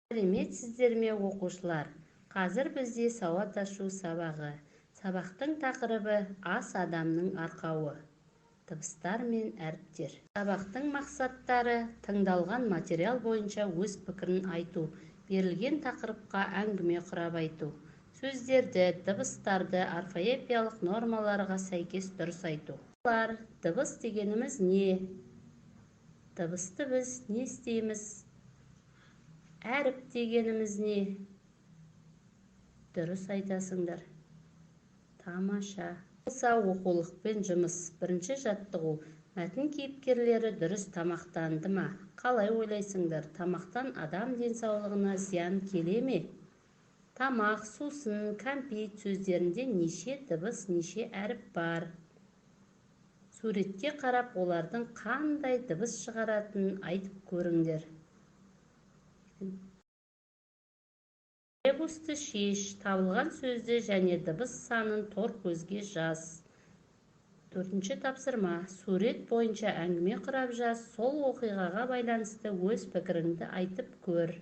Сәлеметсіздер ме, оқушылар! Қазір бізде сауат ашу сабағы. Сабақтың тақырыбы: «Ас – адамның арқауы. Дыбыстар мен әріптер». Сабақтың мақсаттары: тыңдалған материал бойынша өз пікірін айту, берілген тақырыпқа әңгіме құрап айту, сөздерді, дыбыстарды орфоэпиялық нормаларға сәйкес дұрыс айту. Дыбыс дегеніміз не? Дыбысты біз не істейміз? Әріп дегеніміз не? Дұрыс айтасыңдар, тамаша! Болса, оқулықпен жұмыс. Бірінші жаттығу. Мәтін кейіпкерлері дұрыс тамақтанды ма? Қалай ойлайсыңдар, тамақтан адам денсаулығына зиян келе ме? Тамақ, сусын, кәмпит сөздерінде неше дыбыс, неше әріп бар? Суретке қарап, олардың қандай дыбыс шығаратынын айтып көріңдер. Ребусты шеш, табылған сөзді және дыбыс санын тор көзге жаз. Төртінші тапсырма. Сурет бойынша әңгіме құрап жаз, сол оқиғаға байланысты өз пікіріңді айтып көр.